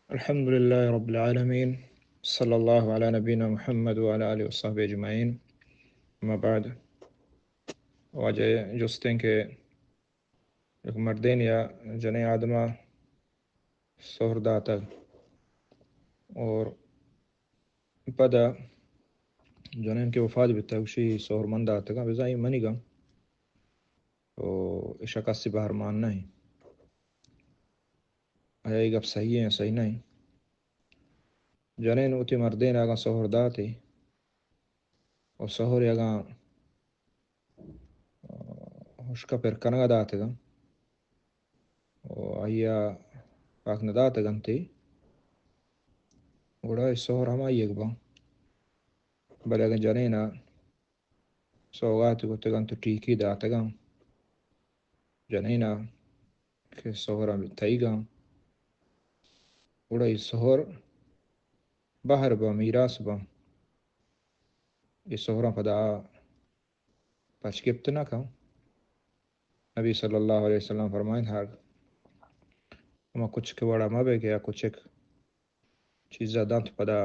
الحمد لله رب العالمين، صلى الله على نبينا محمد وعلى آله وصحبه أجمعين. أما بعد، واجہ جستیں کہ یک مردین یا جنین آدما سہر داتگ اور پدا جنین کہ وفات بیتگ، گوشی سہر من داتگاں، بزاں اے منیگاں، تو ایشا کسی بہر مان نہ ایں. آیا اے گپ صحیح ایں، صحیح نہ ایں؟ جنین وتی مردین اگاں سہر داتے و سہر اگاں ہشکا پر کنگا داتگاں و آئیا پاک نداتگنتے، گڑا اے سہر ہمائی اگ باں. بلے اگاں جنینا سوغاتی کتگاں تو ٹیکی داتگاں جنینا کہ سہراں تئیگاں، گڑا اے سہر بہر باں، میراث باں. اے سہراں پدا پچ گپت نہ کن. نبی صلی اللہ علیہ وسلم فرمائیں، ہر ہما کچک وڑا مبے کہ آ کچک چیزا دنت پدا،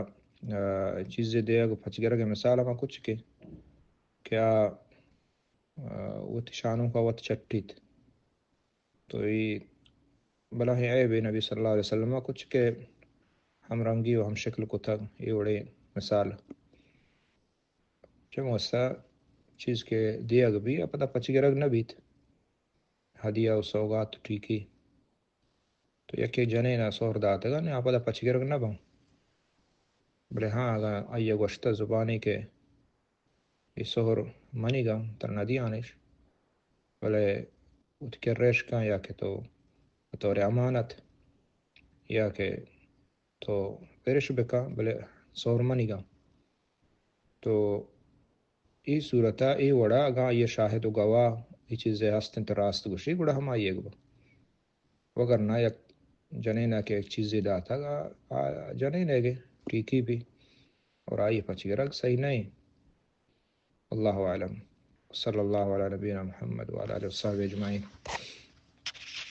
آ، چیزے دیگ و پچ گرگ. مثال ہما کچکے کہ آ، آ، وتی شانوکا وت چٹیت. تو اے بلاہیں عیبے. نبی صلی اللہ علیہ وسلم کچکے ہم رنگی و ہم شکل کتگ، اے وڑیں مثال. چہ واسطہ چیز کہ دیگ بی، آ پدا پچ گرگ نہ بیت، ہدیہ و سوغات و ٹیکی. تو یکے جنینا سہر داتگاں، آ پدا پچ گرگ نہ باں. بلے ہاں، اگاں آئیا گوشتہ زبانے کہ اے سہر منیگاں، ترا ندیانش، بلے وتی کرا اش کن یا کہ تو بطور امانت یا کہ تو پرش بکن، بلے سہر منیگاں. تو اے صورتا، اے وڑا اگاں آئیا شاہد و گواہ اے چیزے ہست انت، راست گوشی، گڑا ہمائی اگ باں. وگرنہ یک جنینا کہ یک چیزے داتگ، آ، آ جنین اگے ٹیکی بی اور آئی پچ گرگ صحیح نہ ایں. اللہ اعلم. صلی اللہ علی نبینا محمد وعلی آلہ وصحبہ اجمعین.